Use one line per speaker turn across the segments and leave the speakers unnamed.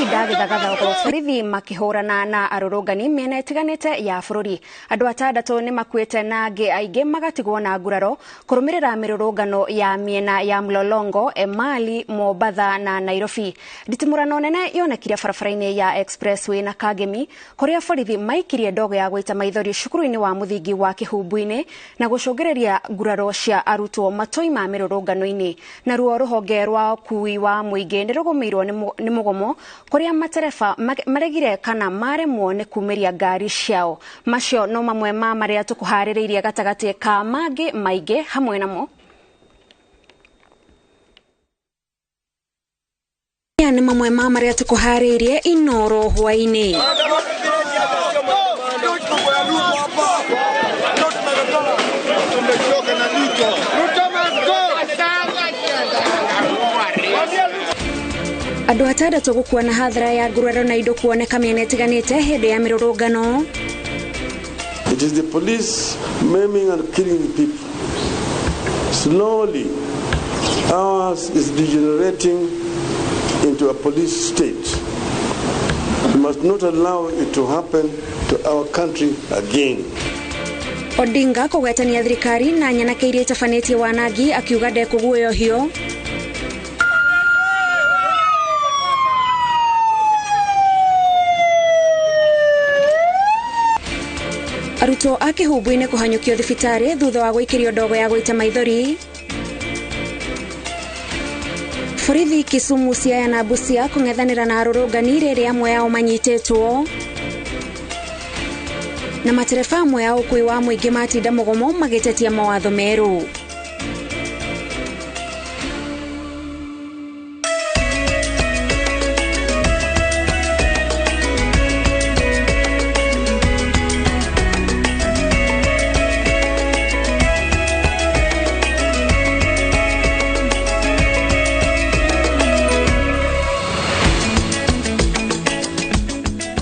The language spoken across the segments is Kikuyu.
Gwatinda gĩthagathago borithi makĩhũrana na arũrũngani mĩena ĩtiganĩte ya bũrũri. Andũ atandatũ nĩ makuĩte na angĩ aingĩ magatigwo na nguraro kũrũmĩrĩra mĩrũrũngano ya mĩena ya Mlolongo, Emali, Mombatha na Nairobi. Nditimũrano nene yonekire barabara-inĩ ya Expressway na Kangemi kũrĩa borithi maikirie ndogo ya gũita maithori cukuru-inĩ wa mũthingi wa Kĩhumbu-inĩ na gũcũngĩrĩria nguraro cia arutwo matoima mĩrũrũngano-inĩ. Naruo rũhonge rwa ũkui wa mũingĩ nĩ rũgũmĩirwo nĩ mũgomo kũrĩa matereba maregire kana maremwo nĩ kumĩria ngari ciao. Macio no mamwe ma marĩa tũkũharĩrĩirie gatagatĩ ka mangĩ maingĩ hamwe namo. Aya nĩ mamwe ma marĩa tũkũharĩirie Inoro hwaĩ-inĩ. Andũ atandatũ gũkua na hathara ya nguraro na indo kuoneka mĩena ĩtiganĩte hĩndĩ ya mĩrũrũngano.
It is the police maiming and killing people. Slowly, ours is degenerating into a police state. We must not allow it to happen to our country again.
Odinga kũgwetania thirikari na nyanake iria itabanĩtie wanangi akiuga ndekũguoyohio. Arutwo a Kĩhumbu-inĩ kũhanyũkio thibitarĩ thutha wa gũikĩrio ndogo ya gũita maithori. Borithi Kisumu, Siaya na Busia kũng'ethanĩra na arũrũngani rĩrĩa amwe ao manyitĩtwo. Na matereba amwe a ũkui wa mũingĩ matinda mũgomo magĩtetia mawatho merũ.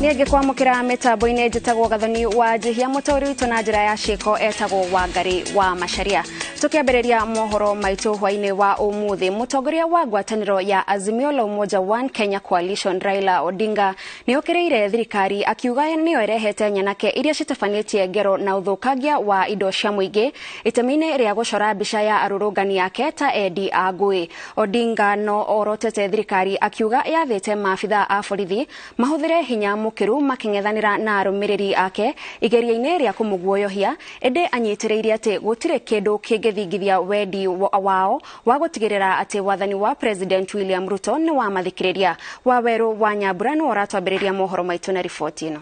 Nĩngĩ kwamũkĩra mĩtambo-inĩ njĩtagwo Gathoni wa Njihia, mũtaũri witũ na njĩra ya ciĩko etagwo Wangari wa Macharia. Tũkĩambĩrĩria mohoro maitũ hwaĩ-inĩ wa ũmũthĩ, mũtongoria wa ngwatanĩro ya Azimio la Umoja One Kenya Coalition Raila Odinga nĩ okĩrĩire thirikari akiuga nĩyo ĩrehete nyanake iria citabanĩtie ngero na ũthũkangia wa indo cia mũingĩ itemi-inĩ rĩa gũcora mbica ya arũrũngani ake ta endi a ngũĩ. Odinga no orotete thirikari akiuga yathĩte maabithaa a borithi mahũthĩre hinya mũkĩru makĩng'ethanĩra na arũmĩrĩri ake igeria-inĩ rĩa kũmũguoyohia, ĩndĩ anyitĩrĩire atĩ gũtirĩ kĩndũ kĩngĩthingithia wendi wao wa gũtigĩrĩra atĩ wathani wa President William Ruto nĩ wamathikĩrĩria. Wawerũ wa Nyambura nĩwe ũratwambĩrĩria mohoro maitũ na riboti ĩno.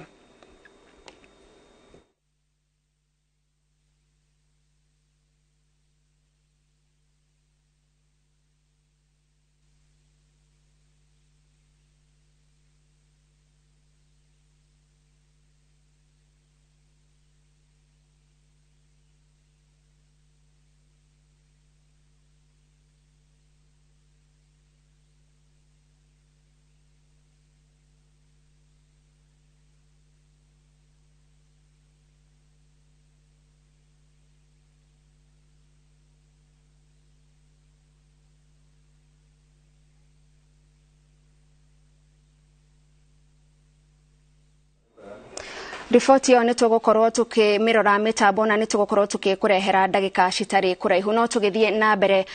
Riboti ĩyo nĩ tũgũkorwo tũkĩmĩrora mĩtambo na nĩ tũgũkorwo tũkĩkũrehera ndagĩka citarĩ kũraihu. No tũgĩthiĩ na mbere,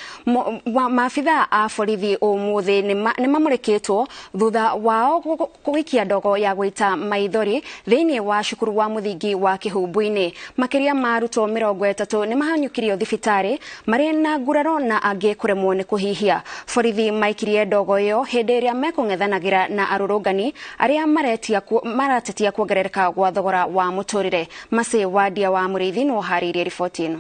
maabithaa a borithi ũmũthĩ nĩ mamũrĩkĩtwo thutha wao gũikia ndogo ya gũita maithori thĩinĩ wa cukuru wa mũthingi wa Kĩhumbu-inĩ. Makĩria ma arutwo 30 nĩ mahanyũkirio thibitarĩ marĩ na nguraro na angĩ kũremwo nĩ kũhihia. Borithi maikirie ndogo ĩyo hĩndĩ ĩrĩa mekũng'ethanagĩra na arũrũngani arĩa maratetia kuongerereka gwa thogora wa mũtũrĩre. Macĩ Wandia wa Mũrĩithi no harĩirie riboti ĩno.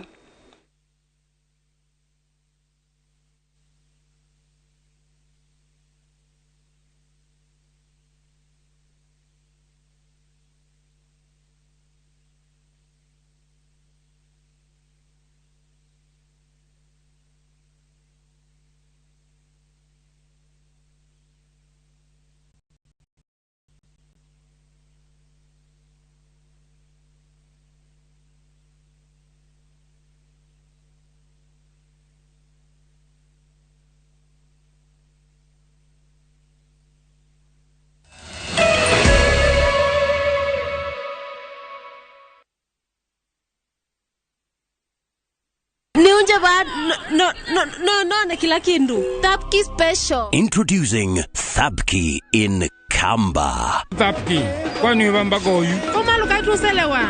No no no no na kila kindu.
Thapki special.
Introducing Thapki in Kamba.
Thapki, kwani wamba goyu?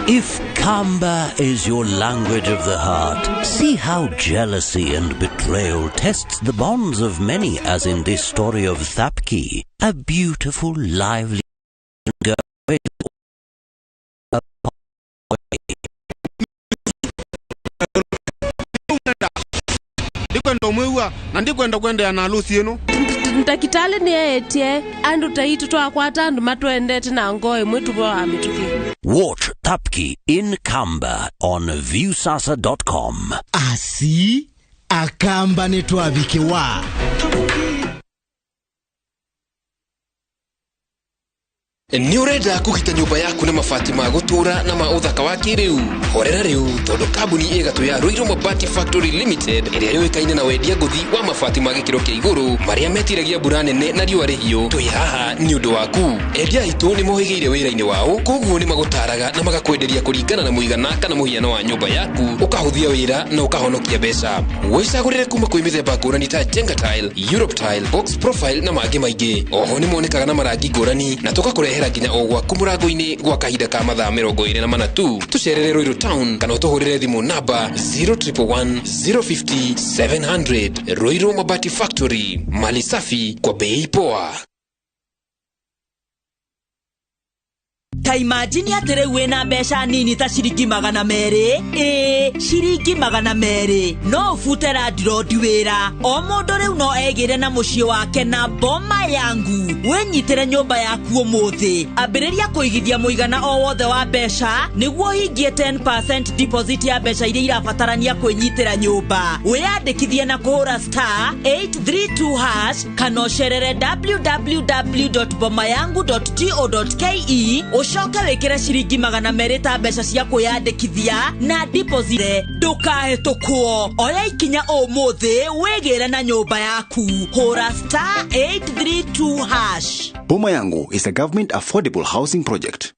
If Kamba is your language of the heart, see how jealousy and betrayal tests the bonds of many, as in this story of Thapki, a beautiful, lively girl.
Ndakitali ni etie andu taitu twakwata andu matwendete na ngoi mwitu wa mituki.
Watch Thapki in Kamba on viewsasa.com.
Asi akamba netwabikiwa.
Nĩ ũrenda kũgita nyũmba yaku na mabati ma gũtũũra na ma ũthaka wa kĩrĩu? Horera rĩu tondũ kambuni ĩgatũ ya Ruiru Mabati Factory Limited ĩrĩa yũĩkaine na wendia ngũthi wa mabati ma gĩkĩro kĩa igũrũ marĩa metiragia mbura nene na riũa rĩhiũ, twĩ haha nĩ ũndũ waku. Endia aitũ nĩ mohĩgĩire wĩra-inĩ wao, koguo nĩ magũtaraga na magakwenderia kũringana na mũigana kana mũhiano wa nyũmba yaku, ũkahũthia wĩra na ũkahonokia mbeca. Wĩcagũrĩre kuma kwĩ mĩthemba ngũrani ta Jenga Tile, Europe Tile, Box Profile na mangĩ maingĩ. Oho nĩ monekaga na marangi ngũrani na tũgakũrehera nginya o gwaku mũrango-inĩ gwa kahinda ka mathaa 24 tu. Tũcerere Ruiru Town kana ũtũhũrĩre thimũ namba 0111 050 700. Ruiru Mabati Factory, mali safi kwa bei poa.
Ta imagine atĩ rĩu wĩna mbeca nini ta ciringi 200, ĩĩ ciringi 200, no ũbute landlord wĩra. O mũndũ rĩu no egĩre na mũciĩ wake na Boma Yangu. Wĩnyitĩre nyũmba yaku ũmũthĩ. Ambĩrĩria kũigithia mũigana o wothe wa mbeca nĩguo ũhingie 10% deposit ya mbeca iria irabatarania kwĩnyitĩra nyũmba. Wĩyandĩkithie na kũhũra star 832 hash kana ũcerere www.bomayangu.co.ke ucoke wikire ciringi 200 ta mbeca cia kwiyandikithia na deposit. Ndukahĩtũkwo, oya ikinya ũmũthĩ wĩgĩre na nyũmba yaku. Hũra star 832 hash.
Boma Yangu is a government affordable housing project.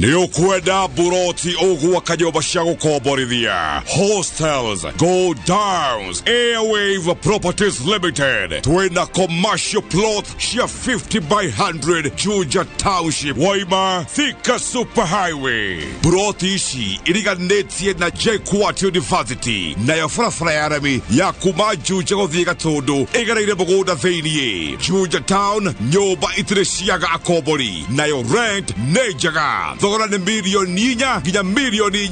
Nĩ ũkwenda buroti ũgwaka nyũmba cia gũkomborithia, hostels, go downs, Airwave Properties Limited. Twĩna commercial plot cia 50 by 100 Juja Township, Waima, Thika Super Highway. Buroti ici iriganĩtie na JKUAT University, nayo barabara ya rami ya kuma Juja gũthiĩ Gatũndũ ĩgereire mũgũnda thĩiniĩ. Juja Town, nyũmba itirĩ ciaga akombori, nayo rent nĩ njega. Thogora nĩ 4 nginya 8 milioni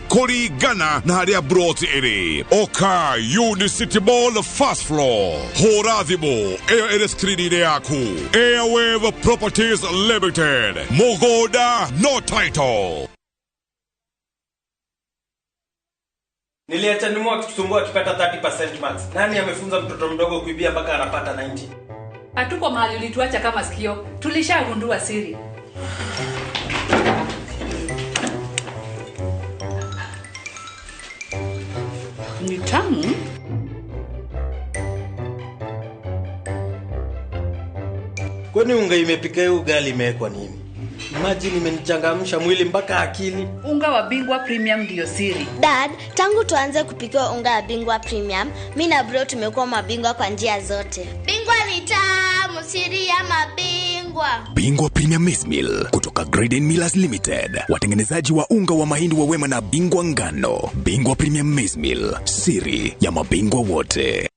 kũringana na harĩa broti ĩrĩ. Oka Unicity Mall first floor. Hũra thimũ ĩyo ĩrĩ screen-inĩ yaku. Airwave Properties Limited. Mũgũnda no title.
Niliacha nimu akitusumbua akipata 30% marks. Nani amefunza mtoto mdogo kuibia mpaka anapata 90?
Hatuko mahali ulituacha kama sikio. Tulishagundua siri. Ni tamu.
Kwani unga imepika hiyo ugali imewekwa nini? Imagine imenichangamsha mwili mpaka akili.
Unga wa Bingwa Premium ndio siri.
Dad, tangu tuanze kupika unga wa Bingwa Premium, mimi na bro tumekuwa mabingwa kwa njia zote. Bingwa ni tamu, siri ya mabingwa.
Bingwa Premium Maize Meal kutoka Graden Millers Limited, watengenezaji wa unga wa mahindi wa Wema na Bingwa Ngano. Bingwa Premium Maize Meal, siri ya mabingwa wote.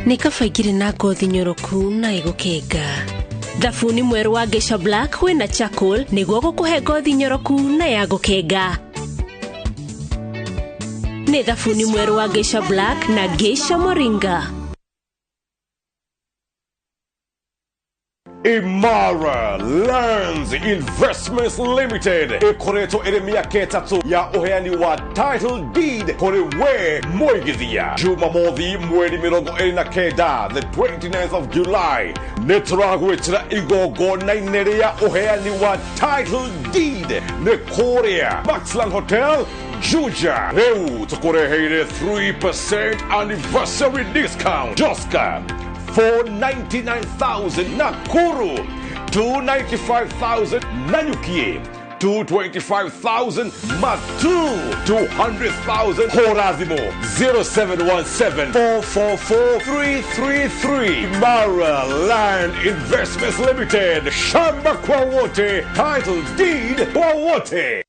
Nĩ kaba ingĩrĩ na ngothi nyoroku na ĩgũkenga. Thabuni mwerũ wa Geisha Black wĩna charcoal nĩguo gũkũhe ngothi nyoroku na ya gũkenga. Nĩ thabuni mwerũ wa Geisha Black na Geisha Moringa.
Imara Lands Investments Limited ĩkoretwo ĩrĩ mĩaka ĩtatũ ya ũheani wa title deed kũrĩ we mũigithia. Jumamothi mweri 29, the 29th of July, nĩ tũragwĩtĩra igongona-inĩ rĩa ũheani wa title deed nĩ kũrĩa Maxland Hotel, Juja. Rĩu tũkũreheire 3% anniversary discount. Joska 499,000, Nakuru 295,000, Nanyuki 225,000 Matu 200,000 Horazimo 0717 444 333. Mara Land Investments Limited. Shamba kwa wote, title deed kwa wote.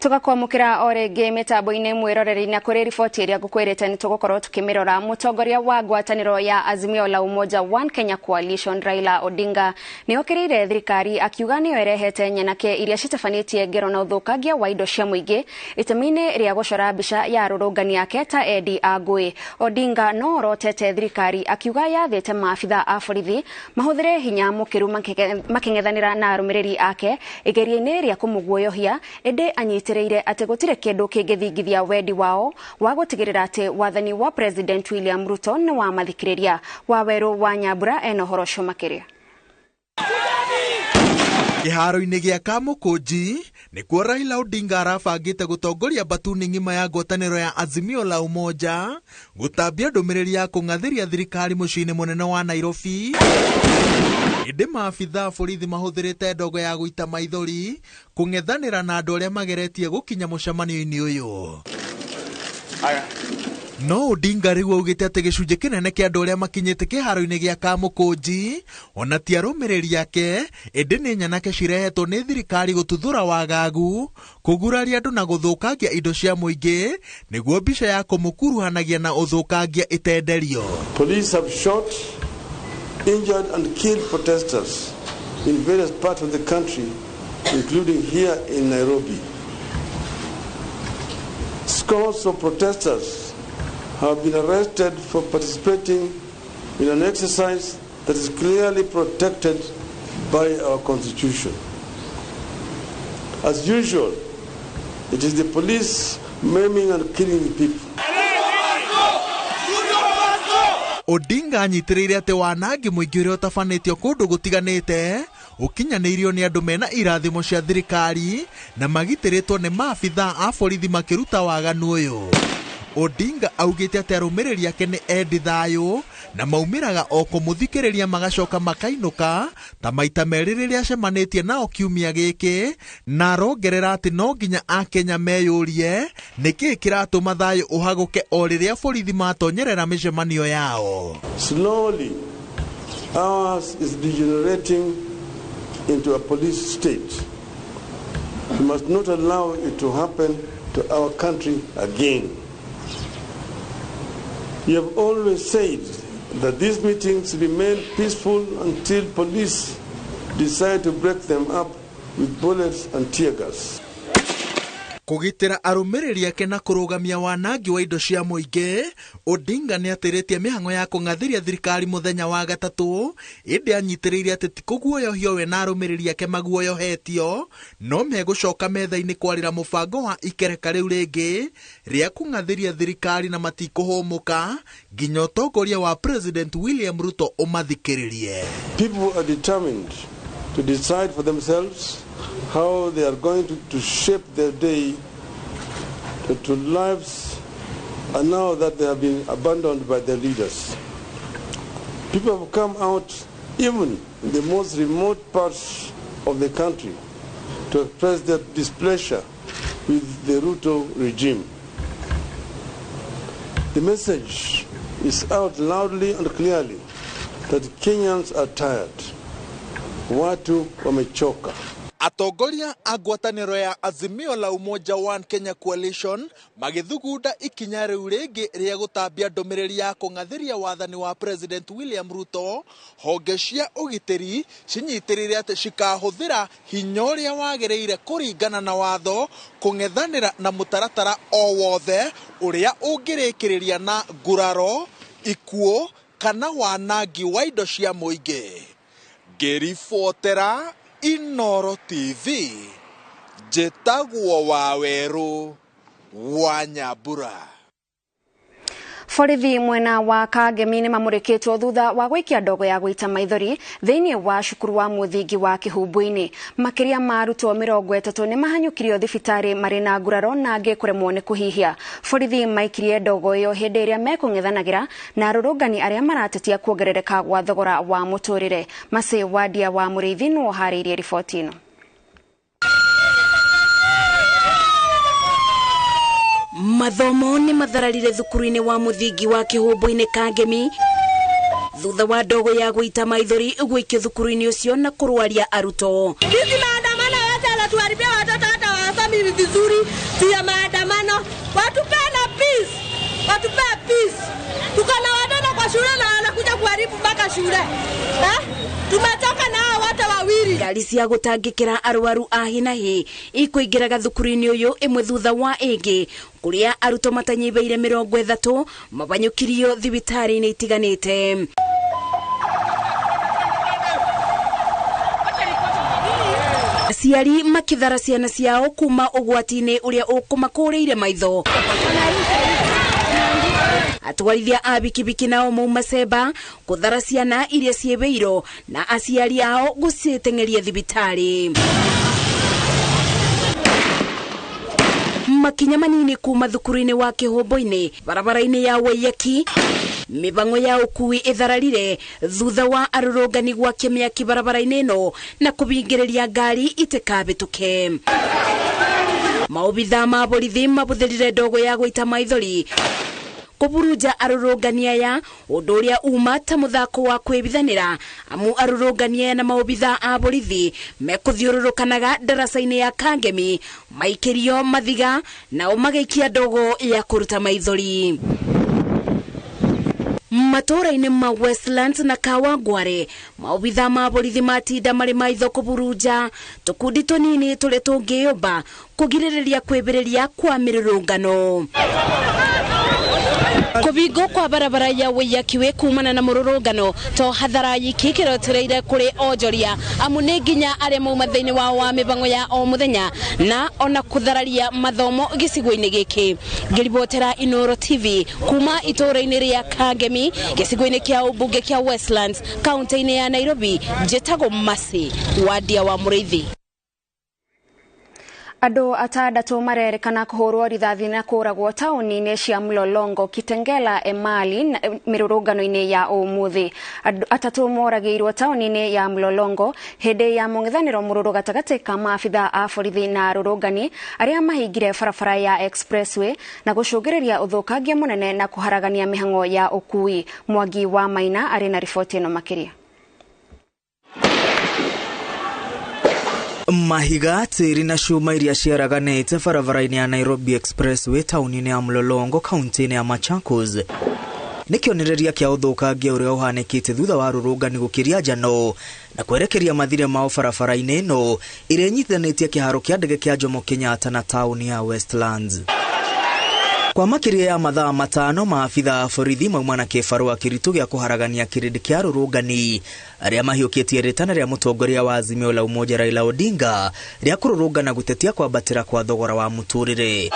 Tugakwamukira o rĩngĩ mĩtambo-inĩ mwĩroreri na kũrĩ riboti ĩrĩa ngũkwĩrĩte nĩ tũgũkorwo tũkĩmĩrora. Mũtongoria wa ngwatanĩro ya Azimio la Umoja One Kenya Coalition Raila Odinga nĩ okĩrĩire thirikari akiuga nĩyo ĩrehete nyanake iria citabanĩtie ngero na ũthũkangia wa indo cia mũingĩ itemi-inĩ rĩa gũcora mbica ya arũrũngani ake ta endi a ngũĩ. Odinga no orotete thirikari akiuga yathĩte maabitha a borithi mahũthĩre hinya mũkĩru makĩng'ethanĩra na arũmĩrĩri ake igeria-inĩ rĩa kũmũguoyohia, ĩndĩ anyitĩrĩire atĩ gũtirĩ kĩndũ kĩngĩthingithia wendi wao wa gũtigĩrĩra atĩ wathani wa President William Ruto nĩ wamathikĩrĩria. Wawerũ wa Nyambura ena ũhoro ũcio makĩria.
Kĩharo-inĩ gĩa Kamũkũnji nĩkuo Raila Odinga arabangĩte gũtongoria mbatuni ng'ima ya ngwatanĩro ya Azimio la Umoja gũtambia ndũmĩrĩri ya kũng'athĩria thirikari mũciĩ-inĩ mũnene wa Nairobi. Ĩndĩ maabitha a borithi mahũthĩrĩte ndogo ya gũita maithori kũng'ethanĩra na andũ arĩa mageretie gũkinya mũcemanio-inĩ ũyũ. No Odinga rĩu augĩte atĩ gĩcunjĩ kĩnene kĩa andũ arĩa makinyĩte kĩharo-inĩ gĩa Kamũkũnji ona ti arũmĩrĩri ake, ĩndĩ nĩ nyanake cirehetwo nĩ thirikari gũtuthũra wagagu, kũguraria andũ na gũthũkangia indo cia mũingĩ nĩguo mbica ya kũmũkuruhanagia na ũthũkangia ĩtenderio.
Police have shot, injured and killed protesters in various parts of the country, including here in Nairobi. Scores of protesters have been arrested for participating in an exercise that is clearly protected by our Constitution. As usual, it is the police maiming and killing people.
Odinga anyitĩrĩire atĩ wanangi mũingĩ ũrĩa ũtabanĩtio kũndũ gũtiganĩte ũkinyanĩirio nĩ andũ mena irathimo cia thirikari na magitĩrĩtwo nĩ maabitha a borithi makĩruta waganu ũyũ. Odinga augĩte atĩ arũmĩrĩri ake nĩ endi thayũ na maumĩraga o kũmũthikĩrĩria magacoka makainũka ta maita merĩ rĩrĩa acemanĩtie nao kiumia gĩkĩ, na arongerera atĩ no nginya Akenya meyũrie nĩkĩĩ kĩratũma thayũ ũhagũke o rĩrĩa borithi matonyerera mĩcemanio yao.
Slowly, ours is degenerating into a police state. We must not allow it to happen to our country again. You have always said that these meetings remain peaceful until police decide to break them up with bullets and tear gas.
Kũgitĩra arũmĩrĩri ake na kũrũgamia wanangi wa indo cia mũingĩ, Odinga nĩ atĩrĩtie mĩhang'o ya kũng'athĩria thirikari mũthenya wa gatatũ, ĩndĩ anyitĩrĩire atĩ ti kũguoyohio we na arũmĩrĩri ake maguoyohetio, no megũcoka metha-inĩ kwarĩra mũbango wa ikereka rĩu rĩngĩ rĩa kũng'athĩria thirikari na matikũhũmũka nginya ũtongoria wa President William Ruto ũmathikĩrĩrie.
People are determined to decide for themselves how they are going to shape their day to lives, and now that they have been abandoned by their leaders. People have come out even in the most remote parts of the country to express their displeasure with the Ruto regime. The message is out loudly and clearly that Kenyans are tired. Watu wamechoka.
Atongoria a ngwatanĩro ya Azimio la Umoja One Kenya Coalition magĩthugunda ikinya rĩu rĩngĩ rĩa gũtambia ndũmĩrĩri ya kũng'athĩria wathani wa President William Ruto, honge cia ũgitĩri cinyitĩrĩire atĩ cikahũthĩra hinya ũrĩa wagĩrĩire kũringana na watho kũng'ethanĩra na mũtaratara o wothe ũrĩa ũngĩrĩkĩrĩria na nguraro, ikuũ kana wanangi wa indo cia mũingĩ. Ngĩribotera Inoro TV, njĩtagwo Wawerũ wa Nyambura.
Borithi mwena wa Kangemi nĩ mamũrĩkĩtwo thutha wa gwĩkia ndogo ya gũita maithori thĩinĩ wa cukuru wa mũthingi wa Kĩhumbu-inĩ. Makĩria ma arutwo 30 nĩ mahanyũkirio thibitarĩ marĩ na nguraro na angĩ kũremwo nĩ kũhihia. Borithi maikirie ndogo ĩyo hĩndĩ ĩrĩa mekũng'ethanagĩra na arũrũngani arĩa maratetia kuongerereka gwa thogora wa mũtũrĩre. Macĩ Wadia wa Mũrĩithi nĩwe ũharĩirie riboti ĩno.
Mathomo nĩ mathararire thukuru-inĩ wa mũthingi wa Kĩhumbu-inĩ Kangemi thutha wa ndogo ya gũita maithori gũikio thukuru-inĩ ũcio na kũrwaria arutwo.
Hizi maandamano yote yanatuharibia watoto, hata wasomi vizuri juu ya maandamano. Watupe na peace, watupe peace. Tuko na watoto kwa shule na wanakuja kuharibu mpaka shule. Tumetoka na hao wote wawili.
Ngari cia gũtangĩkĩra arwaru a hi na hi ikũingĩraga thukuru-inĩ ũyũ ĩmwe thutha wa ĩngĩ kũrĩa arutwo matanyihĩire 30 mabanyũkirio thibitarĩ-inĩ itiganĩte. Aciari makĩthara ciana ciao kuma ũgwati-inĩ ũrĩa ũkũmakũrĩire maitho. Atwarithia a bikibiki nao mauma cemba kũthara ciana iria ciĩbĩirwo na aciari ao gũciteng'eria thibitarĩ. Makinya manini kuma thukuru-inĩ wa Kĩhumbu-inĩ barabara-inĩ ya Waiyaki mĩbango ya ũkui ĩthararire thutha wa arũrũngani gwakia mĩaki barabara-inĩ ĩno na kũbingĩrĩria ngari itikabĩtũke. Maobithaa ma borithi mabũthĩrire ndogo ya gũita maithori kũburunja arũrũngani aya ũndũ ũrĩa uma ta mũthako wa kwĩbithanĩra amu arũrũngani aya na maobithaa a borithi mekũthiũrũrũkanaga ndaraca-inĩ ya Kangemi maikĩrio mathiga nao magĩikia ndogo ya kũruta maithori. Matũũra-inĩ ma Westlands na Kawangware maobithaa ma borithi matinda marĩ maitho kũburunja tũkundi tũnini tũrĩa tũngĩyũmba kũgirĩrĩria kwĩbĩrĩria kwa mĩrũrũngano. Kũbingwo kwa barabara ya Waiyaki Way kumana na mũrũrũngano to hathara yiki kĩrotereire kũrĩ onjoria amu nĩ nginya arĩa mauma thĩinĩ wao wa mĩbango ya o mũthenya na ona kũthararia mathomo gĩcigo-inĩ gĩkĩ. Ngĩribotera Inooro TV kuma itũũra-inĩ rĩa Kangemi gĩcigo-inĩ kĩa ũmbunge kĩa Westlands kaunti-inĩ ya Nairobi, njĩtagwo Mercy Wadia wa Mũrĩithi.
Andũ atandatũ marerĩkana kũhũrwo rithathi na kũragwo taũni-inĩ cia Mlolongo, Kitengela, Emali mĩrũrũngano-inĩ ya ũmũthĩ. Atatũ moragĩirwo taũni-inĩ ya Mlolongo hĩndĩ ya mũng'ethanĩro mũrũrũ gatagatĩ ka maabithaa a borithi na arũrũngani arĩa mahingire barabara ya expressway na gũcũngĩrĩria ũthũkangia mũnene na kũharagania mĩhang'o ya ũkui. Mwangi wa Maina arĩ na riboti ĩno makĩria.
Mahiga, tĩri na cuma iria ciaraganĩte barabara-inĩ ya Nairobi Expressway taũni-inĩ ya Mlolongo kaunti-inĩ ya Machakos nĩ kĩonereria kĩa ũthũkangia ũrĩa ũhanĩkĩte thutha wa arũrũngani gũkĩria njano na kwerekeria mathire mao barabara-inĩ ĩno ĩrĩa ĩnyitithanĩtie kĩharo kĩa ndege kĩa Jomo Kenyatta na taũni ya Westlands. Kwa makĩria ya mathaa 5 maabithaa a borithi mauma na kĩbarũa kĩritũ gĩa kũharagania kĩrĩndĩ kĩa arũrũngani arĩa mahiũkĩtie rĩtana rĩa mũtongoria wa Azimio la Umoja Raila Odinga rĩa kũrũrũngana gũtetia kwambatĩra kwa thogora wa mũtũrĩre.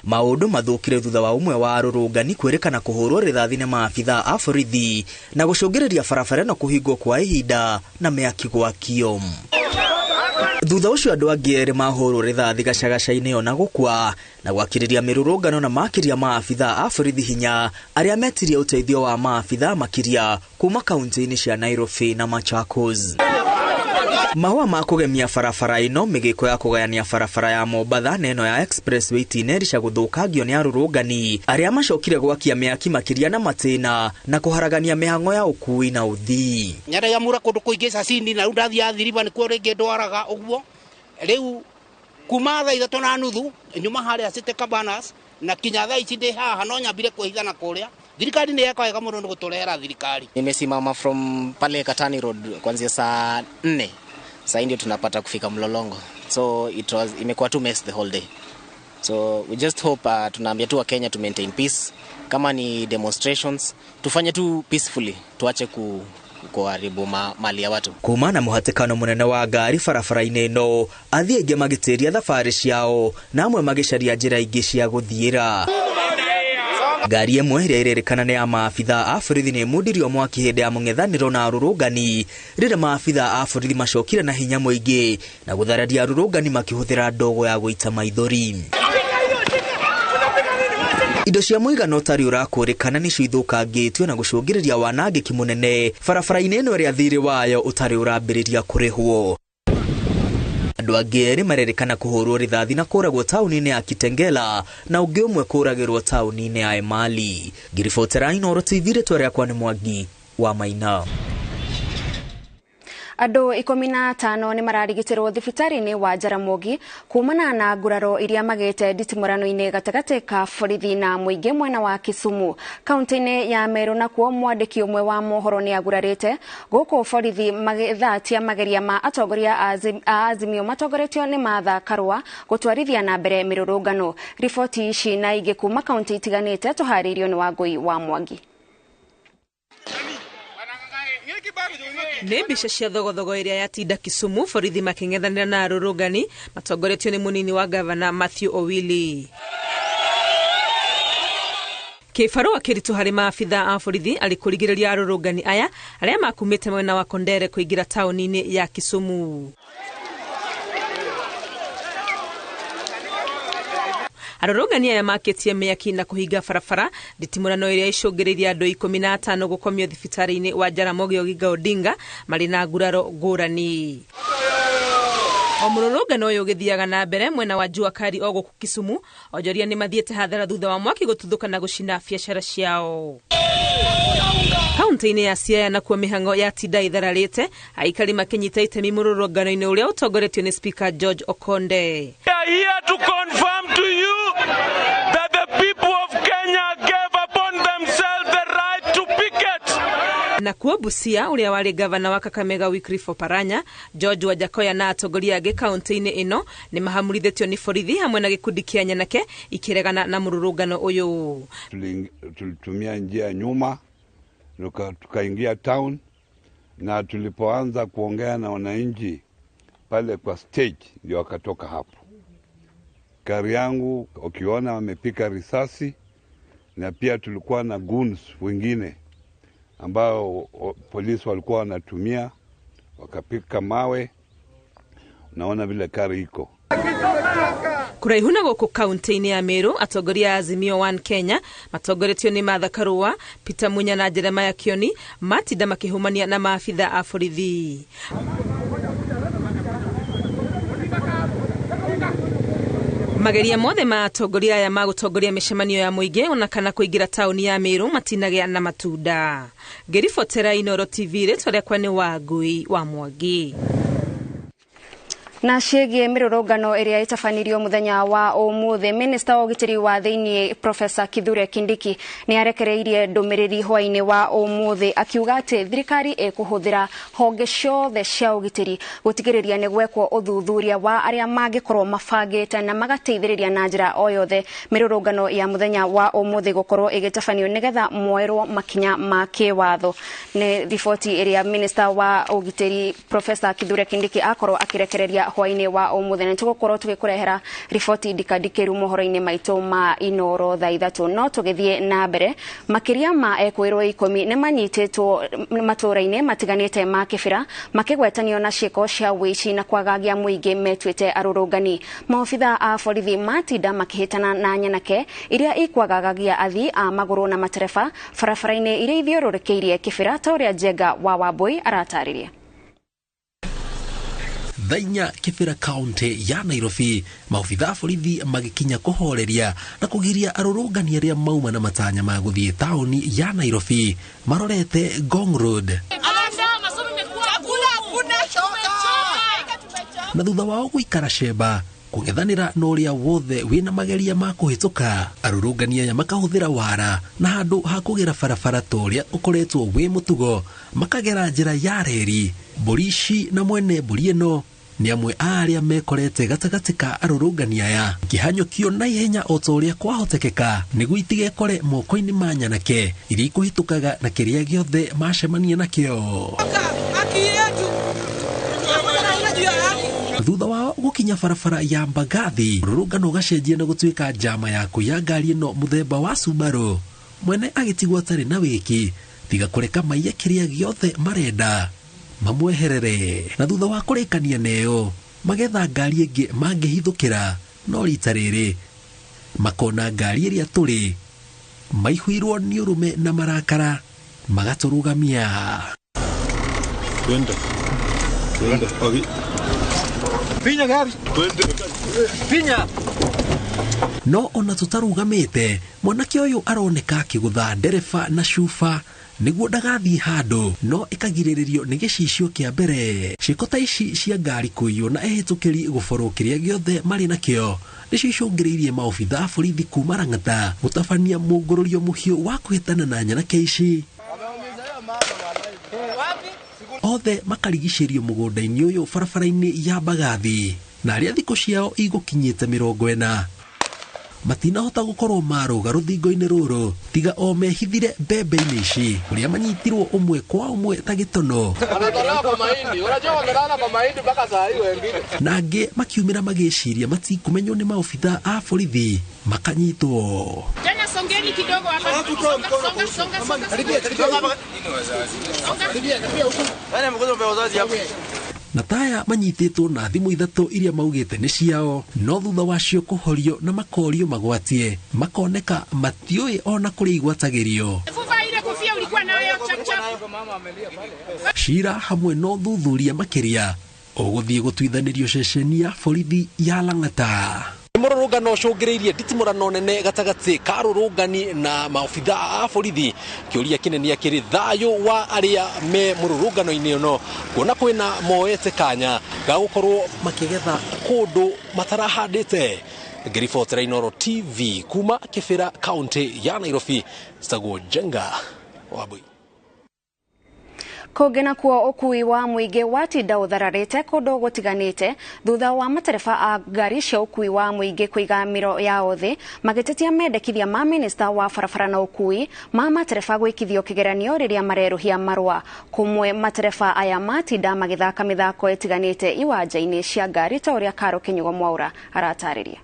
Maũndũ mathũkire thutha wa ũmwe wa arũrũngani kwĩrĩkana kũhũrwo rithathi nĩ maabithaa a borithi na gũcũngĩrĩria barabara ĩno kũhingwo kwa ihinda na mĩaki gwakio. Thutha ũcio andũ angĩ erĩ mahũrwo rithathi gacagaca-inĩ ona gũkua na gwakĩrĩria mĩrũrũngano na makĩria maabithaa a borithi hinya arĩa metirie ũteithio wa maabithaa makĩria kuma kaunti-inĩ cia Nairobi na Machakos. Mahũa ma kũgemia barabara ĩno, mĩgĩko ya kũgayania barabara ya Mombatha na ĩno ya expressway itinerica gũthũkangio nĩ arũrũngani arĩa macokire gwakia mĩaki makĩria na matĩna na kũharagania mĩhang'o ya ũkui na ũthii.
Nyarayamura kũndũ kũingĩ cacini na rĩu ndathiĩ Athi River nĩkuo rĩngĩ ndwaraga ũguo. Rĩu kuma thaa 3:30 nyuma harĩa City Cabanas na kinya thaa ici ndĩ haha no nyambire kwĩhitha na kũrĩa. Thirikari nĩ yeka wega mũno nĩ gũtũrehera thirikari.
Nimesimama from pale Katani Road kuanzia saa 4. Saa ndio tunapata kufika Mlolongo. So it was imekuwa tu mess the whole day. So we just hope tunaambia tu wa Kenya to maintain peace. Kama ni demonstrations tufanye tu peacefully, tuache kuharibu mali ya watu.
Kuma na muhatikano munene wa ngari barabara-inĩ ĩno, athii aingĩ magĩtĩria thabarĩ ciao na amwe magĩcaria njĩra ingĩ cia gũthiĩra. Ngari ĩmwe ĩrĩa ĩrerĩkana nĩ ya maabitha a borithi nĩ ĩmundirio mwaki hĩndĩ ya mũng'ethanĩro na arũrũngani rĩrĩa maabitha a borithi macokire na hinya mũingĩ na gũthararia arũrũngani makĩhũthĩra ndogo ya gũita maithori. Indo cia mũigana ũtarĩ ũrakũrĩkana nĩcio ithũkangĩtio na gũcũngĩrĩria wanangĩki mũnene barabara-inĩ ĩno ĩrĩa thirĩ wayo ũtarĩ ũrambĩrĩria kũrĩhwo. Andũ angĩ erĩ marerĩkana kũhũrwo rithathi na kũragwo taũni-inĩ ya Kitengela na ũngĩ ũmwe kũragĩrwo taũni-inĩ ya Emali. Ngiribotera Inooro TV, rĩtwa rĩakwa nĩ Mwangi wa Maina.
Andũ 15 nĩ mararigitĩrwo thibitarĩ-inĩ wa Jaramogi kumana na nguraro iria magĩte nditimũrano-inĩ gatagatĩ ka borithi na mũingĩ mwena wa Kisumu. Kaunti-inĩ ya Meru nakuo mwandĩki ũmwe wa mohoro nĩ agurarĩte gũkũ borithi magĩthatia mageria ma atongoria a Azimio matongoretio nĩ Martha Karua gũtwarithia na mbere mĩrũrũngano. Riboti ici na ingĩ kuma kaunti itiganĩte tũharĩirio nĩ Wangũi wa Mwangi.
Nĩ mbica cia thogothogo ĩrĩa yatinda Kisumu borithi makĩng'ethanĩra na arũrũngani matongoretio nĩ mũnini wa gavana Matthew Owili. Kĩbarũa kĩritũ harĩ maabitha a borithi arĩ kũrigĩrĩria arũrũngani aya arĩa makumĩte mwena wa Kondere kũingĩra taũni-inĩ ya Kisumu. Arũrũngani aya makĩtie mĩaki na kũhinga barabara nditimũrano ĩrĩa icũngĩrĩirie andũ 15 gũkomio thibitarĩ-inĩ wa Jaramogi Oginga Odinga marĩ na nguraro ngũrani. O mũrũrũngano ũyũ ũgĩthiaga na mbere mwena wa Jua Kali o gũkũ Kisumu, onjoria nĩ mathiĩte hathara thutha wa mwaki gũtuthũka na gũcina biacara ciao. Kaunti-inĩ ya Siaya nakuo mĩhang'o yatinda ĩthararĩte aikari makĩnyita itemi mũrũrũngano-inĩ ũrĩa ũtongoretio nĩ Speaker George Okonde.
We are here to confirm to you that the people of Kenya gave upon themselves the right to picket.
Nakuo Busia ũrĩa warĩ gavana wa Kakamega Wycliffe Oparanya, George Wajackoyah na atongoria angĩ kaunti-inĩ ĩno nĩ mahamurithĩtio nĩ borithi hamwe na gĩkundi kĩa nyanake ikĩregana na mũrũrũngano ũyũ.
Tulitumia njia nyuma tukaingia town, na tulipoanza kuongea na wananchi pale kwa stage ndio wakatoka hapo. Gari yangu ukiona wamepika risasi, na pia tulikuwa na goons wengine ambao polisi walikuwa wanatumia, wakapika mawe. Naona vile kari iko
kuraihu na gũkũ kaunti-inĩ ya Meru. Atongoria a Azimio One Kenya matongoretio nĩ Martha Karua, Peter Munya na Jeremiah Kioni matinda makĩhũmania na maabitha a borithi. Mageria mothe ma atongoria aya ma gũtongoria mĩcemanio ya mũingĩ ona kana kũingĩra taũni ya Meru matinagĩa na matunda. Ngĩribotera Inooro TV, rĩtwa rĩakwa nĩ Wangũi wa Mwangi.
Na ciĩgiĩ mĩrũrũngano ĩrĩa ĩtabanirio mũthenya wa ũmũthĩ, Minista wa ũgitĩri wa thĩinĩ Professor Kithure Kindiki nĩ arekereirie ndũmĩrĩri hwaĩ-inĩ wa ũmũthĩ akiuga atĩ thirikari ĩkũhũthĩra honge ciothe cia ũgitĩri gũtigĩrĩria nĩ gwekwo ũthuthuria wa arĩa mangĩkorwo mabangĩte na magateithĩrĩria na njĩra o yothe mĩrũrũngano ya mũthenya wa ũmũthĩ gũkorwo ĩgĩtabanio nĩgetha moerwo makinya ma kĩwatho. Nĩ riboti ĩrĩa Minista wa ũgitĩri Professor Kithure Kindiki akorwo akĩrekereria hwaĩ-inĩ wa ũmũthĩ, na tũgũkorwo tũgĩkũrehera riboti ndikandikĩru mohoro-inĩ maitũ ma Inooro thaa 3. No tũgĩthiĩ na mbere, makĩria ma ekũĩrwo 10 nĩ manyitĩtwo matũũra-inĩ matiganĩte ma Kĩbĩra makĩgwetanio na ciĩko cia ũici na kwagagia mũingĩ metuĩte arũrũngani. Maobitha a borithi matinda makĩhĩtana na nyanake iria ikwagagagia athii a magũrũ na matereba barabara-inĩ iria ithiũrũrũkĩirie Kĩbĩra, ta ũrĩa Njenga wa Wambui aratarĩria.
Thainya Kibera kaunti ya Nairobi, maobitha a borithi magĩkinya kũhoreria na kũgiria arũrũngani arĩa mauma na matanya ma gũthiĩ taũni ya Nairobi marorete Ngong Road. Na thutha wao gũikara cemba kũng'ethanĩra na ũrĩa wothe wĩna mageria ma kũhĩtũka, arũrũngani aya makahũthĩra wara na handũ ha kũgera barabara ta ũrĩa ũkoretwo wĩ mũtugo makagera njĩra ya reri. Mbũri ici na mwene mbũri ĩno nĩ amwe a arĩa mekorete gatagatĩ ka arũrũngani aya kĩhanyũkio na ihenya o ta ũrĩa kwahotekeka nĩguo itigekore moko-inĩ ma nyanake iria ikũhĩtũkaga na kĩrĩa gĩothe macemania nakĩo. Thutha wao gũkinya barabara ya Mbagathi, mũrũrũngano ũgacenjia na gũtuĩka njama ya kũiya ngari ĩno mũthemba wa Subaru. Mwene agĩtigwo atarĩ na wĩki tiga kũreka maiye kĩrĩa gĩothe marenda mamweherere. Na thutha wa kũrĩkania neyo magetha ngari ĩngĩ mangĩhithũkĩra, no rita rĩrĩ makona ngari ĩrĩa tũrĩ maihũirwo nĩ ũrũme na marakara magatũrũgamia.
Twende. Twende. Finya gari. Twende. Finya.
No ona tũtarũgamĩte, mwanake ũyũ aroneka akĩgũtha ndereba na cuba nĩguo ndagathiĩ handũ, no ĩkagirĩrĩrio nĩ gĩcicio kĩa mbere. Ciĩko ta ici cia ngari kũiywo na ehĩtũkĩri gũborwo kĩrĩa gĩothe marĩ nakĩo nĩcio icũngĩrĩirie maobitha a borithi kuma Lang'ata gũtabania mũngũrũrio mũhiũ wa kũhĩtana na nyanake ici. Othe makarigicĩrio mũgũnda-inĩ ũyũ barabara-inĩ ya Mbagathi, na arĩa thikũ ciao igũkinyĩte 40 matinahota gũkorwo marũga rũthingo-inĩ rũrũ tiga o mehithire mbembe-inĩ ici kũrĩa manyitirwo ũmwe kwa ũmwe ta gĩtono, na angĩ makiumĩra magĩciria matikũmenywo nĩ maobitha a borithi makanyitwo.
Tena songeni kidogo hapa. Songa, songa, songa.
Na taya manyitĩtwo na thimũ 3 iria maugĩte nĩ ciao, no thutha wacio kũhorio na makorio magwatie makoneka matiũĩ ona kũrĩa igwatagĩrio. Cira hamwe no thuthuria makĩria ũgũthiĩ gũtuithanĩrio ceceni ya borithi ya Lang'ata. Mũrũrũngano ũcũngĩrĩirie nditimũrano nene gatagatĩ ka arũrũngani na maobitha a borithi. Kĩũria kĩnene kĩrĩ thayũ wa arĩa me mũrũrũngano-inĩ ũno, kuona kwĩna moete kanya ga gũkorwo makĩgetha kũndũ matarahandĩte. Ngĩribotera Inooro TV kuma Kĩbĩra, kaũntĩ ya Nairobi, Sagwo Njenga Wambui.
Kũngĩ nakuo ũkui wa mũingĩ watinda ũthararĩte kũndũ gũtiganĩte thutha wa matereba a ngari cia ũkui wa mũingĩ kũiga mĩro yao thĩ magĩtetia mendekithia ma minista wa barabara na ũkui ma matereba gwĩkithio kĩgeranio rĩrĩa marerũhia marũa. Kũmwe matereba aya matinda magĩthaka mĩthako ĩtiganĩte iwanja-inĩ cia ngari ta ũrĩa Karo Kĩnyugo Mwaura aratarĩria.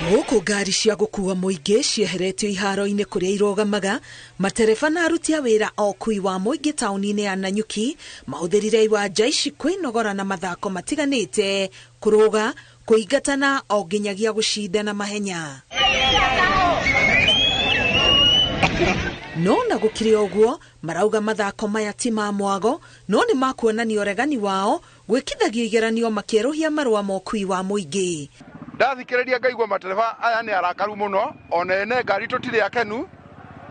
Gũkũ ngari cia gũkua mũingĩ cieheretio iharo-inĩ kũrĩa irũgamaga, matereba na aruti a wĩra a ũkui wa mũingĩ taũni-inĩ ya Nanyuki mahũthĩrire iwanja ici kwĩnogora na mathako matiganĩte, kũrũga, kũingatana o nginyagia gũcindana mahenya. No na gũkĩrĩ ũguo, marauga mathako maya ti ma mwago, no nĩ makuonania ũregani wao gwĩkithagio igeranio makĩerũhia marũa ma ũkui wa mũingĩ.
Ndathikĩrĩria ngaigua matereba aya nĩ arakaru mũno, ona ene ngari tũtirĩ akenu,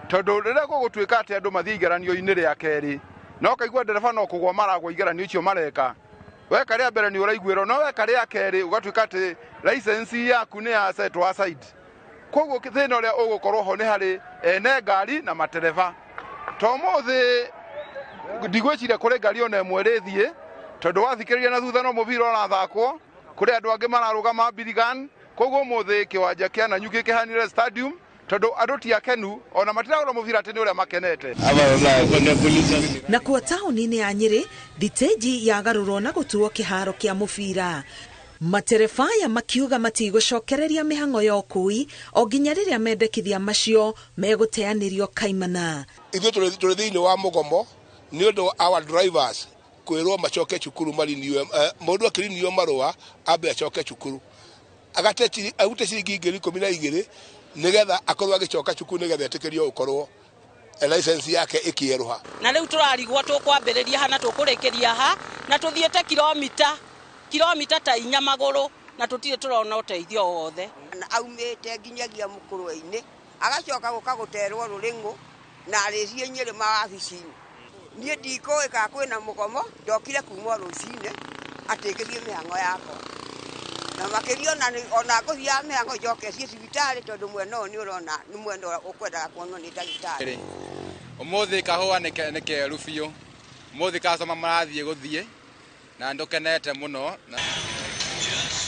tondũ rĩrĩa gũgũtuĩka atĩ andũ mathiĩ igeranio-inĩ rĩa kerĩ, no kaigua ndereba no kũgwa maragwa igeranio icio mareka. Weka rĩa mbere nĩ ũraiguĩrwo, no weka rĩa kerĩ ũgatuĩka atĩ license yaku nĩ ya set aside. Koguo thĩna ũrĩa ũgũkorwo ho nĩ harĩ ene ngari na matereba. To ũmũthĩ ndigwĩciria kũrĩ ngari ona ĩmwe ĩrĩthiĩ, tondũ wathikĩrĩria na thutha no mũbira ũrathakwo, kũrĩ andũ angĩ mararũgama Birigan. Koguo ũmũthĩ kĩwanja kĩa Nanyuki kĩhanire stadium, tondũ andũ ti akenu ona matiragũra mũbira atĩ nĩ ũrĩa makenete.
Nakuo taũni-inĩ ya Nyĩrĩ, thitĩnji yagarũrwo na gũtuo kĩharo kĩa mũbira. Matereba aya makiuga matigũcokereria mĩhang'o ya ũkui o nginya rĩrĩa mendekithia macio megũteanĩrio kaimana.
Ithuĩ tũrĩ thĩinĩ wa mũgomo nĩ ũndũ our drivers kwĩrwo macoke cukuru mariniwe, mũndũ akĩrinio marũa ambe acoke cukuru agate arute ciringi 12,000 nĩgetha akorwo agĩcoka cukuru nĩgetha etĩkĩrio gũkorwo license yake ĩkĩerũha.
Na rĩu tũrarigwo tũkwambĩrĩria ha na tũkũrĩkĩria ha, na tũthiĩte kilomita ta 4 magũrũ na tũtirĩ tũrona ũteithio wothe.
Aumĩte nginyagia mũkũrwe-inĩ agacoka gũka gũterwo rũrĩng'ũ na arĩcie Nyĩrĩ mawabici-inĩ. Niĩ ndikũĩ kana kwĩna mũgomo, ndokire kuma rũcinĩ atĩkĩrie mĩhang'o yakwa. Na makĩria ona ngũthiaga mĩhang'o njoke ciĩ thibitarĩ tondũ mwena ũyũ nĩ ũrona nĩ mwena ũkwendaga kuonwo nĩ ndagĩtarĩ.
Ũmũthĩ kahũa nĩ keru biũ, ũmũthĩ customer marathiĩ gũthiĩ na ndũkenete mũno.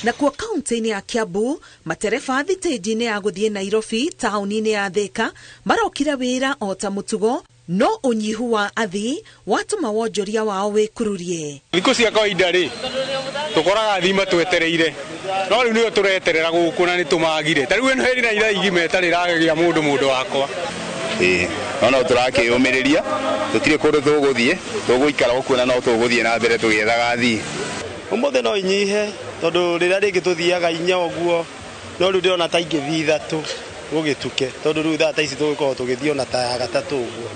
Nakuo kaunti-inĩ ya Kiambu, matereba thitĩnji-inĩ ya gũthiĩ Nairobi taũni-inĩ ya Thika marokire wĩra o ta mũtugo, No ũnyihu wa athii watũma wonjoria wao wĩkururie.
Thikũ cia kawaida rĩ tũkoraga athii matwetereire, no rĩu nĩo tũreterera gũkũ na nĩ tũmagire. Ta rĩu ĩno ĩrĩ na ithaa igima ĩtarĩ ĩragĩa mũndũ wakwa.
Ĩĩ, no no tũrakĩyũmĩrĩria, tũtirĩ kũndũ tũgũthiĩ, tũgũikara gũkũ na no tũgũthiĩ na mbere tũgĩethaga athii.
Ũmũthĩ no inyihe tondũ rĩrĩa rĩngĩ tũthiaga inya ũguo, no rĩu ndĩrona ta ingĩthiĩ ithatũ gũgĩtuke, tondũ rĩu thaa ta ici tũgũkorwo tũgĩthiĩ ona ta ya gatatũ ũguo.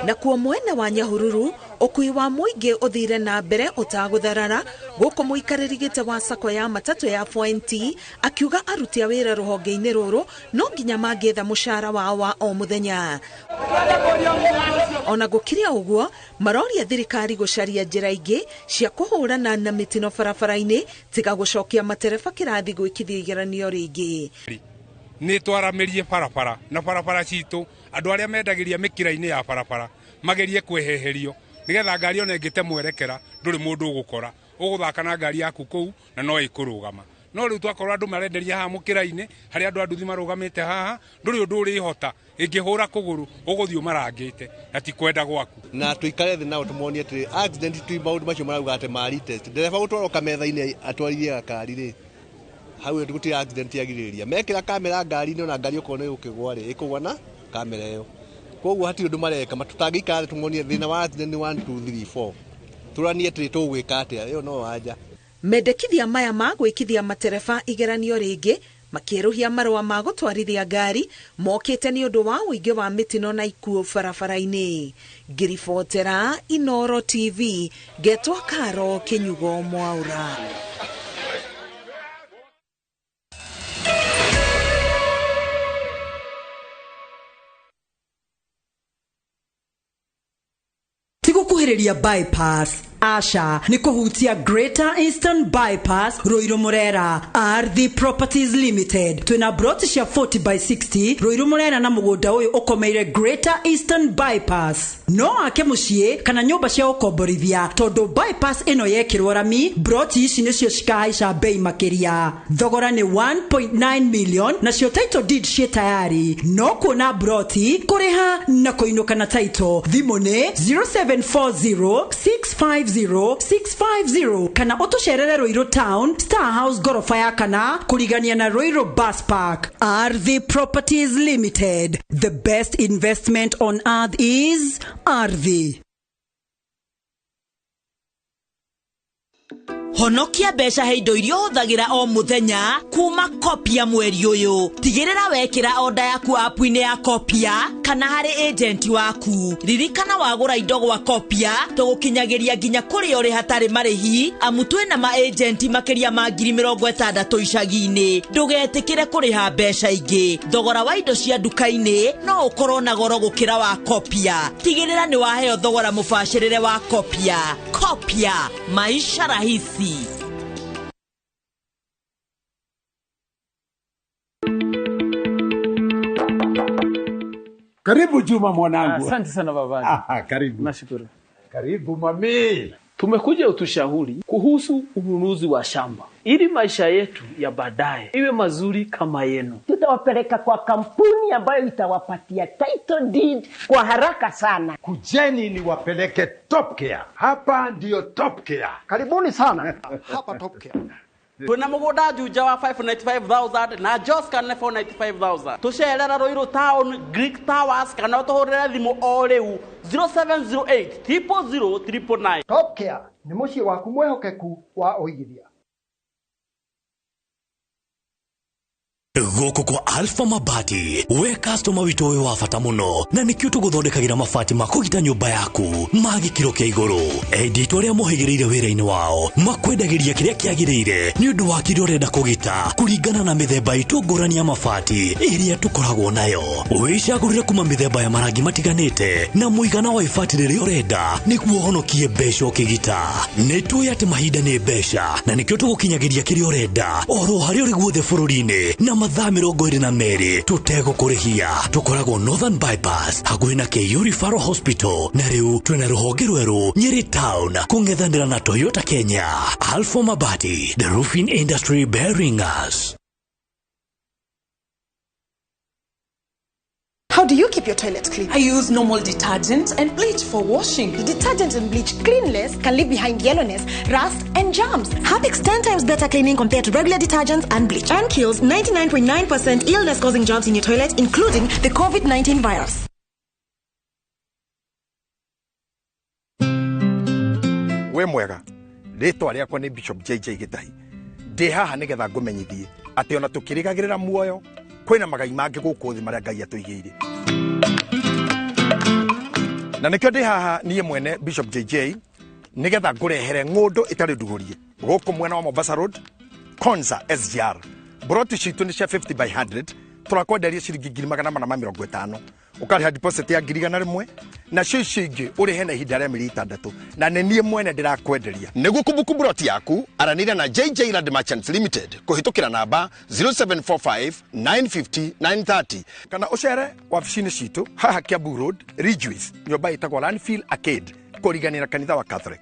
Nakuo mwena wa Nyahururu ũkui wa mũingĩ ũthire na mbere ũtagũtharara, gũkũ mũikarĩri gĩtĩ wa sacco ya matatũ ya 4NT akiuga aruti a wĩra rũhonge-inĩ rũrũ no nginya mangĩetha mũcara wao wa o mũthenya. Ona gũkĩrĩ ũguo, maroria thirikari gũcaria njĩra ingĩ cia kũhũrana na mĩtino barabara-inĩ tiga gũcokia matereba kĩrathi gwĩkithia igeranio rĩngĩ.
Nĩ twaramĩrie barabara na barabara citũ, andũ arĩa mendagĩria mĩkĩra-inĩ ya barabara magerie kweheherio nĩgetha ngari ona ĩngĩte mwerekera ndũrĩ mũndũ ũgũkora, ũgũthaka na ngari yaku kũu na no ĩkũrũgama. No rĩu twakorwo andũ marenderia haha mũkĩra-inĩ harĩa andũ a nduthi marũgamĩte haha, ndũrĩ ũndũ ũrĩhota, ĩngĩhũra kũgũrũ ũgũthiĩ ũmarangĩte na ti kwenda gwaku.
Na tũikare thĩ nao tũmonie atĩ accident ti maũndũ macio marauga atĩ ma retest, ndereba gũtwarwo kametha-inĩ atwarithie gakari rĩ, hau gũtirĩ accident yagirĩrĩria. Mekĩra kamera ngari-inĩ ona ngari okorwo nĩ ĩgũkĩgwa rĩ, ĩkũgwa na kamera ĩyo. Koguo hatirĩ ũndũ mareka, tũtangĩikara thĩ tũmonie thĩna wa accident nĩ 1 2 3 4, tũranie atĩrĩ tũgwĩka atĩa, ĩyo no wanja.
Mendekithia maya ma gwĩkithia matereba igeranio rĩngĩ makĩerũhia marũa ma gũtwarithia ngari mokĩte nĩ ũndũ wa ũingĩ wa mĩtino na ikuũ barabara-inĩ. Ngĩribotera Inoro TV, ngetwo Karo Kĩnyugo Mwaura.
Tigukuhĩrĩria bypass Asha nĩ kũhutia Greater Eastern Bypass Ruiru Murera. Ardhi Properties Limited twĩna broti cia 40 by 60 Ruiru Murera na mũgũnda ũyũ ũkomeire Greater Eastern Bypass. No ake mũciĩ kana nyũmba cia ũkomborithia tondũ bypass ĩno yekĩrwo rami, broti ici nĩcio cikahaica bei makĩria. Thogora nĩ 1.9 million nacio title deed ciĩ tayari. No kuona broti kũrĩha na kũinũka na title. Thimũ nĩ 0740 650 650 kana ũtũcerere Ruiru Town Star House gorofa ya kana kũrigania na Ruiru Bus Park. Ardhi Properties Limited, the best investment on earth is Ardhi.
Honokia mbeca he indo iria ũhũthagĩra o mũthenya kuma Kopia mweri ũyũ. Tigĩrĩra wekĩra oda yaku app-inĩ ya Kopia kana harĩ agent waku. Ririkana wagũra indo gwa Kopia tũgũkinyagĩria nginya kũrĩa ũrĩ hatarĩ marĩhi, amu twĩna ma agent makĩria ma 60,000 icagi-inĩ. Ndũgetĩkĩre kũrĩha mbeca ingĩ. Thogora wa indo cia nduka-inĩ no ũkorwo na goro gũkĩra wa Kopia. Tigĩrĩra nĩ waheo thogora mũbacĩrĩre wa Kopia. Kopia, maisha rahisi.
Karibu Juma mwanangu.
Asante sana baba.
Karibu.
Nashukuru.
Karibu mami.
Tumekuja utushauri kuhusu ununuzi wa shamba ili maisha yetu ya baadaye iwe mazuri kama yenu.
Tutawapeleka kwa kampuni ambayo itawapatia title deed kwa haraka sana.
Kujeni niwapeleke Top Care. Hapa ndiyo Top Care.
Karibuni sana. Hapa Top Care.
Twina mugunda Juja wa 595,000 na Joscan 495,000. Tucerera Ruiru Town Greek Towers kana utuhurire thimu o riu 0708 000 999.
Top Care ni muciĩ waku mwehokeku wa ũigithia.
Gũkũ kwa Alpha Mabati, we customer witũ wĩ wa bata mũno na nĩkĩo tũgũthondekagĩra mabati ma kũgita nyũmba yaku ma gĩkĩro kĩa igũrũ. Enditũ arĩa mohĩgĩrĩire wĩra-inĩ wao makwendagĩria kĩrĩa kĩagĩrĩire nĩ ũndũ wa kĩrĩa ũrenda kũgita kũringana na mĩthemba itũ ngũrani ya mabati ĩrĩa tũkoragwo nayo. Wĩcagũrĩre kuma mĩthemba ya marangi matiganĩte na mũigana wa ibati rĩrĩa ũrenda nĩguo ũhonokie mbeca ũkĩgita. Nĩ tũĩ atĩ mahinda nĩ mbeca na nĩkĩo tũgũkinyagĩria kĩrĩa ũrenda oro harĩa ũrĩ guothe bũrũri-inĩ na mathaa 22 tũtegũkũrĩhia. Tũkoragwo Northern Bypass hakuhĩ na KU Referral Hospital na rĩu twĩna rũhonge rwerũ Nyeri Town kũng'ethanĩra na Toyota Kenya. Alpha Mabati, the roofing industry bearing us.
How
How do you keep your toilet clean?
I use normal detergent and bleach for washing.
The detergent and bleach cleanless can leave behind yellowness, rust, and germs. Harpic's 10 times better cleaning compared to regular detergents and bleach, and kills 99.9% illness-causing germs in your toilet, including the COVID-19 virus.
We mwega, rĩtwa rĩakwa nĩ Bishop JJ Gĩtahi. Ndĩ haha nĩgetha ngũmenyithie atĩ ona tũkĩrĩgagĩrĩra muoyo kwĩna magai mangĩ gũkũ thĩ marĩa Ngai atũigĩire. Na nĩkĩo ndĩ haha niĩ mwene Bishop JJ nĩgetha ngũrehere ng'ũndũ ĩtarĩ ndugũrie gũkũ mwena wa Mombasa Road, Konza SGR. Broti citũ nĩ cia 50 by 100, tũrakwenderia ciringi 450,000. Ũkarĩha deposit ya 100,000 nacio icio ingĩ ũrĩhe na ihinda rĩa mĩeri 6, na nĩ niĩ mwene ndĩrakwenderia. Nĩguo kũbuku broti yaku, aranĩria na JJ Land Merchants Limited kũhĩtũkĩra namba 0745 950 930 kana ũcere wabici-inĩ citũ haha Kiambu Road, Ridgeways, nyũmba ĩtagwo Landfill Arcade, kũriganĩra kanitha wa Catholic.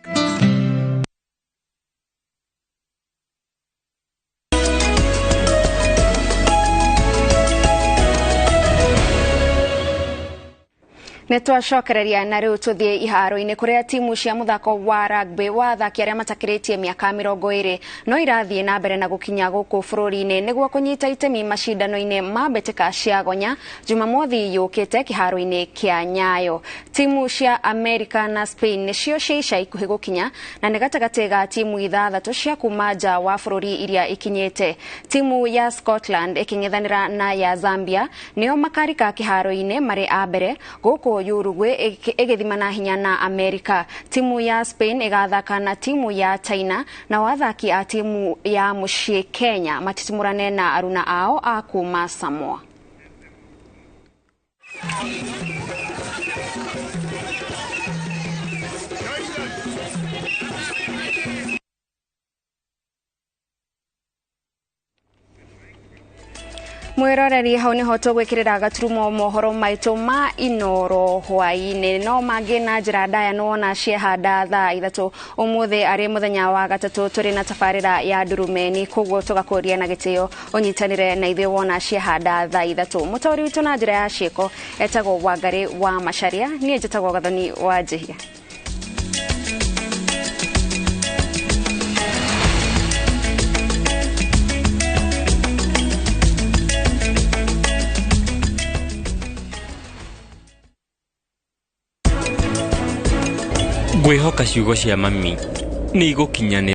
Nĩ twacokereria na rĩu tũthiĩ iharo-inĩ kũrĩa timu cia mũthako wa rugby wa athaki arĩa matakĩrĩtie mĩaka 20 no irathiĩ na mbere na gũkinya gũkũ bũrũri-inĩ nĩguo kũnyita itemi macindano-inĩ ma mbĩtĩka cia gonya Jumamothi yũkĩte kĩharo-inĩ kĩa Nyayo. Timu cia America na Spain nĩcio cia ica ikuhĩ gũkinya na nĩ gatagatĩ ga timu 6 cia kuma nja wa bũrũri iria ikinyĩte. Timu ya Scotland ĩkĩng'ethanĩra na ya Zambia nĩo makarika kĩharo-inĩ marĩ a mbere gũkũ Uruguay ĩgĩthimana hinya na America. Timu ya Spain ĩgathaka na timu ya China na athaki a timu ya mũciĩ Kenya matitimũrane na aruna ao a kuma Samoa. Mwiroreri hau niho tũgwĩkĩrĩra gaturumo mohoro maitũ ma Inoro hwaĩ-inĩ, no mangĩ na njĩra ndaya nĩwona ciehanda thaa 3 ũmũthĩ arĩ mũthenya wa gatatũ tũrĩ na tabarĩra ya Ndurumeni, koguo tũgakũria na gĩtĩo ũnyitanĩre na ithuĩ wona ciehanda thaa 3. Mũtaũri witũ na njĩra ya ciĩko etagwo Wangari wa Macharia, niĩ njĩtagwo Gathoni wa Njihia.
Ngwĩhoka ciugo cia mami nĩ igũkinyanĩra.